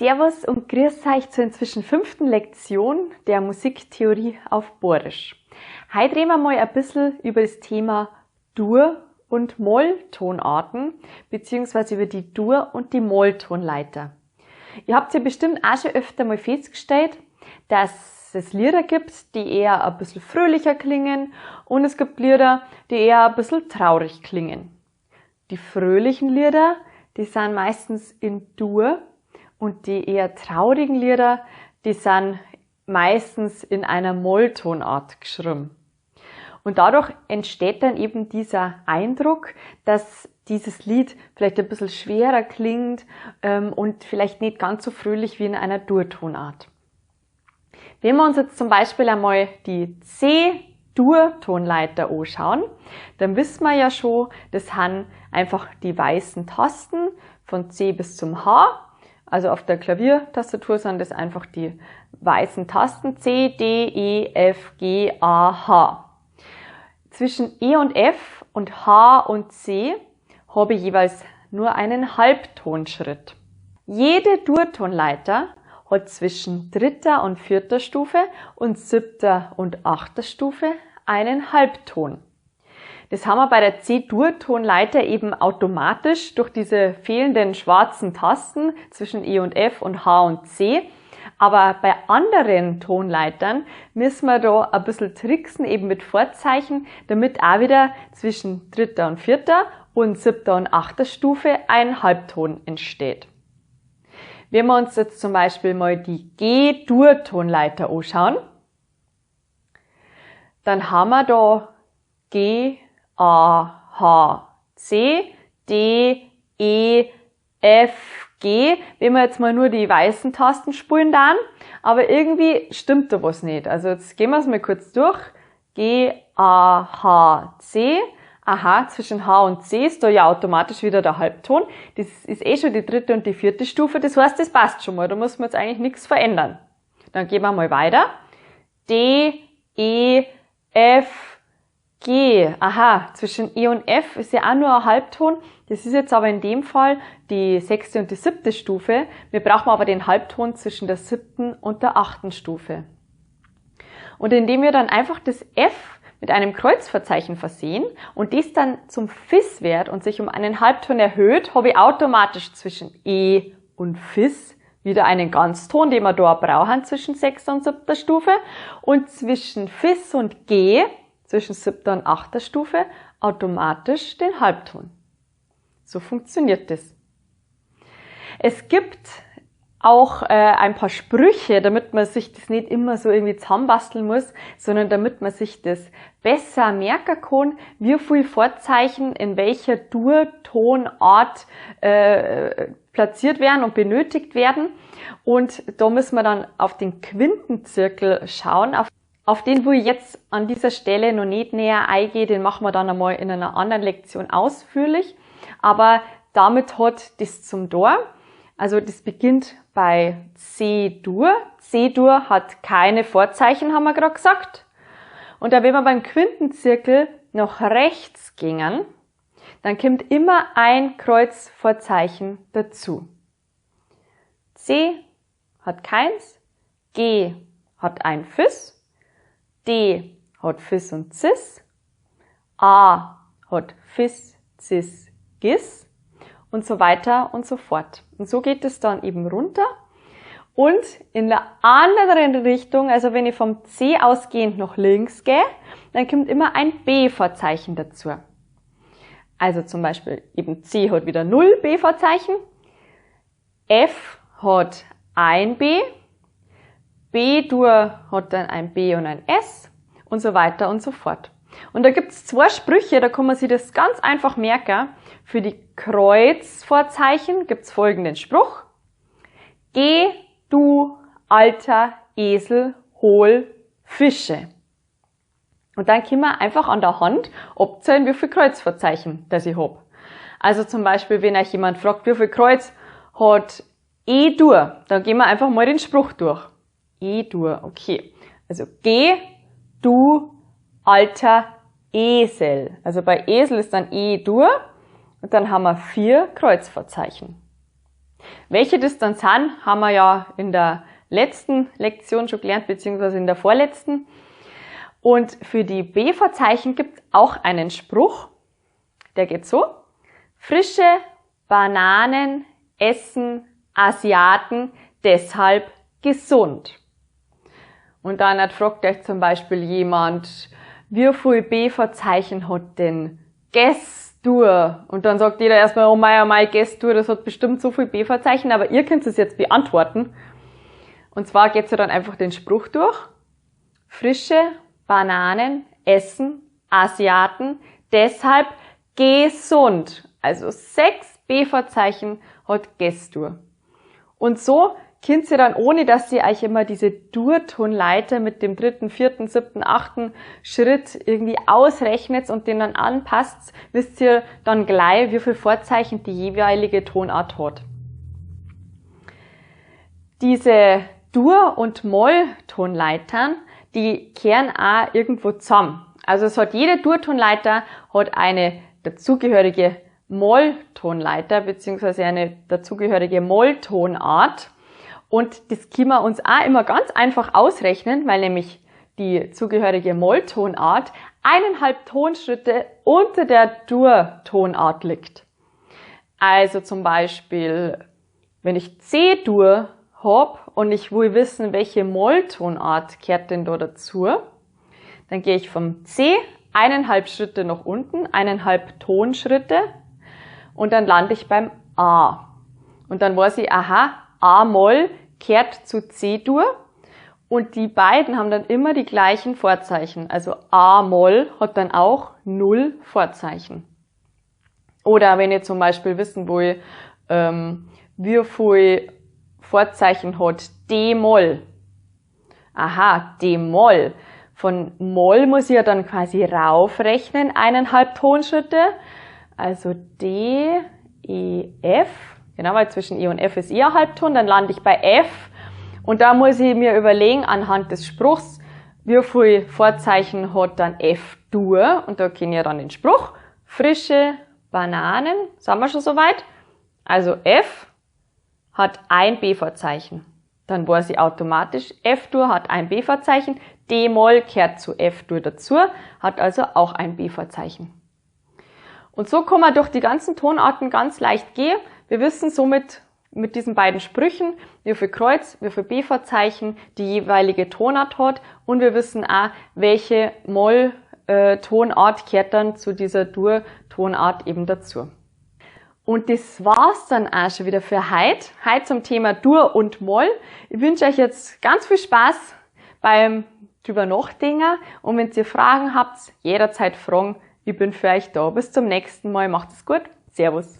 Servus und grüß euch zur inzwischen fünften Lektion der Musiktheorie auf Boarisch. Heute reden wir mal ein bisschen über das Thema Dur- und Molltonarten, beziehungsweise über die Dur- und die Molltonleiter. Ihr habt ja bestimmt auch schon öfter mal festgestellt, dass es Lieder gibt, die eher ein bisschen fröhlicher klingen, und es gibt Lieder, die eher ein bisschen traurig klingen. Die fröhlichen Lieder, die sind meistens in Dur, und die eher traurigen Lieder, die sind meistens in einer Molltonart geschrieben. Und dadurch entsteht dann eben dieser Eindruck, dass dieses Lied vielleicht ein bisschen schwerer klingt und vielleicht nicht ganz so fröhlich wie in einer Dur-Tonart. Wenn wir uns jetzt zum Beispiel einmal die C-Dur-Tonleiter anschauen, dann wissen wir ja schon, das sind einfach die weißen Tasten von C bis zum H. Also auf der Klaviertastatur sind das einfach die weißen Tasten C, D, E, F, G, A, H. Zwischen E und F und H und C habe ich jeweils nur einen Halbtonschritt. Jede Durtonleiter hat zwischen dritter und vierter Stufe und siebter und achter Stufe einen Halbton. Das haben wir bei der C-Dur-Tonleiter eben automatisch durch diese fehlenden schwarzen Tasten zwischen E und F und H und C. Aber bei anderen Tonleitern müssen wir da ein bisschen tricksen, eben mit Vorzeichen, damit auch wieder zwischen dritter und vierter und siebter und achter Stufe ein Halbton entsteht. Wenn wir uns jetzt zum Beispiel mal die G-Dur-Tonleiter anschauen, dann haben wir da G, A, H, C, D, E, F, G. Wenn wir jetzt mal nur die weißen Tasten spulen dann, aber irgendwie stimmt da was nicht. Also jetzt gehen wir's mal kurz durch. G, A, H, C. Aha, zwischen H und C ist da ja automatisch wieder der Halbton. Das ist eh schon die dritte und die vierte Stufe. Das heißt, das passt schon mal. Da muss man jetzt eigentlich nichts verändern. Dann gehen wir mal weiter. D, E, F, G. Aha, zwischen E und F ist ja auch nur ein Halbton. Das ist jetzt aber in dem Fall die sechste und die siebte Stufe. Wir brauchen aber den Halbton zwischen der siebten und der achten Stufe. Und indem wir dann einfach das F mit einem Kreuzvorzeichen versehen und dies dann zum Fis-Wert und sich um einen Halbton erhöht, habe ich automatisch zwischen E und Fis wieder einen Ganzton, den wir da brauchen zwischen sechster und siebter Stufe, und zwischen Fis und G, zwischen siebter und achter Stufe, automatisch den Halbton. So funktioniert das. Es gibt auch ein paar Sprüche, damit man sich das nicht immer so irgendwie zusammenbasteln muss, sondern damit man sich das besser merken kann, wie viel Vorzeichen in welcher Dur-Tonart platziert werden und benötigt werden. Und da müssen wir dann auf den Quintenzirkel schauen, auf den, wo ich jetzt an dieser Stelle noch nicht näher eingehe, den machen wir dann einmal in einer anderen Lektion ausführlich. Aber damit hat das zum Tor. Also das beginnt bei C-Dur. C-Dur hat keine Vorzeichen, haben wir gerade gesagt. Und da, wenn wir beim Quintenzirkel nach rechts gingen, dann kommt immer ein Kreuzvorzeichen dazu. C hat keins, G hat ein Fis, D hat Fis und Cis, A hat Fis, Cis, Gis und so weiter und so fort. Und so geht es dann eben runter. Und in der anderen Richtung, also wenn ich vom C ausgehend nach links gehe, dann kommt immer ein B-Vorzeichen dazu. Also zum Beispiel eben C hat wieder 0 B-Vorzeichen, F hat ein B, B-Dur hat dann ein B und ein S und so weiter und so fort. Und da gibt's zwei Sprüche, da kann man sich das ganz einfach merken. Für die Kreuzvorzeichen gibt's folgenden Spruch. Geh, du alter Esel, hol Fische. Und dann können wir einfach an der Hand abzählen, wie viel Kreuzvorzeichen das ich hab. Also zum Beispiel, wenn euch jemand fragt, wie viel Kreuz hat E-Dur, dann gehen wir einfach mal den Spruch durch. E-Dur, okay. Also geh, du alter Esel. Also bei Esel ist dann E-Dur und dann haben wir 4 Kreuzvorzeichen. Welche das dann sind, haben wir ja in der letzten Lektion schon gelernt, beziehungsweise in der vorletzten. Und für die B-Vorzeichen gibt es auch einen Spruch, der geht so: Frische Bananen essen Asiaten, deshalb gesund. Und dann fragt euch zum Beispiel jemand, wie viel B-Vorzeichen hat denn Gestur? Und dann sagt jeder erstmal, oh mei, Gestur, das hat bestimmt so viel B-Vorzeichen, aber ihr könnt es jetzt beantworten. Und zwar geht's ja dann einfach den Spruch durch. Frische Bananen essen Asiaten, deshalb gesund. Also 6 B-Vorzeichen hat Gestur. Und so könnt ihr dann, ohne dass ihr euch immer diese Dur-Tonleiter mit dem 3., 4., 7., 8. Schritt irgendwie ausrechnet und den dann anpasst, wisst ihr dann gleich, wie viel Vorzeichen die jeweilige Tonart hat. Diese Dur- und Moll-Tonleitern, die kehren auch irgendwo zusammen. Also es hat jede Dur-Tonleiter hat eine dazugehörige Moll-Tonleiter beziehungsweise eine dazugehörige Moll-Tonart. Und das können wir uns auch immer ganz einfach ausrechnen, weil nämlich die zugehörige Molltonart 1,5 Tonschritte unter der Dur-Tonart liegt. Also zum Beispiel, wenn ich C-Dur hab und ich will wissen, welche Molltonart kehrt denn da dazu, dann gehe ich vom C 1,5 Schritte nach unten, 1,5 Tonschritte und dann lande ich beim A. Und dann weiß ich, aha, A-Moll kehrt zu C-Dur und die beiden haben dann immer die gleichen Vorzeichen. Also A-Moll hat dann auch 0 Vorzeichen. Oder wenn ihr zum Beispiel wissen wollt, wie viel Vorzeichen hat D-Moll. Aha, D-Moll. Von Moll muss ich ja dann quasi raufrechnen, 1,5 Tonschritte. Also D, E, F. Genau, weil zwischen E und F ist E ein Halbton, dann lande ich bei F. Und da muss ich mir überlegen, anhand des Spruchs, wie viel Vorzeichen hat dann F-Dur. Und da kenne ich ja dann den Spruch. Frische Bananen, sind wir schon soweit? Also F hat ein B-Vorzeichen. Dann weiß ich automatisch, F-Dur hat ein B-Vorzeichen, D-Moll kehrt zu F-Dur dazu, hat also auch ein B-Vorzeichen. Und so kann man durch die ganzen Tonarten ganz leicht gehen. Wir wissen somit mit diesen beiden Sprüchen, wie viel Kreuz, wie viel B-Vorzeichen die jeweilige Tonart hat und wir wissen auch, welche Moll-Tonart kehrt dann zu dieser Dur-Tonart eben dazu. Und das war's dann auch schon wieder für heute. Heute zum Thema Dur und Moll. Ich wünsche euch jetzt ganz viel Spaß beim drüber nachdenken. Und wenn ihr Fragen habt, jederzeit fragen. Ich bin für euch da. Bis zum nächsten Mal. Macht es gut. Servus.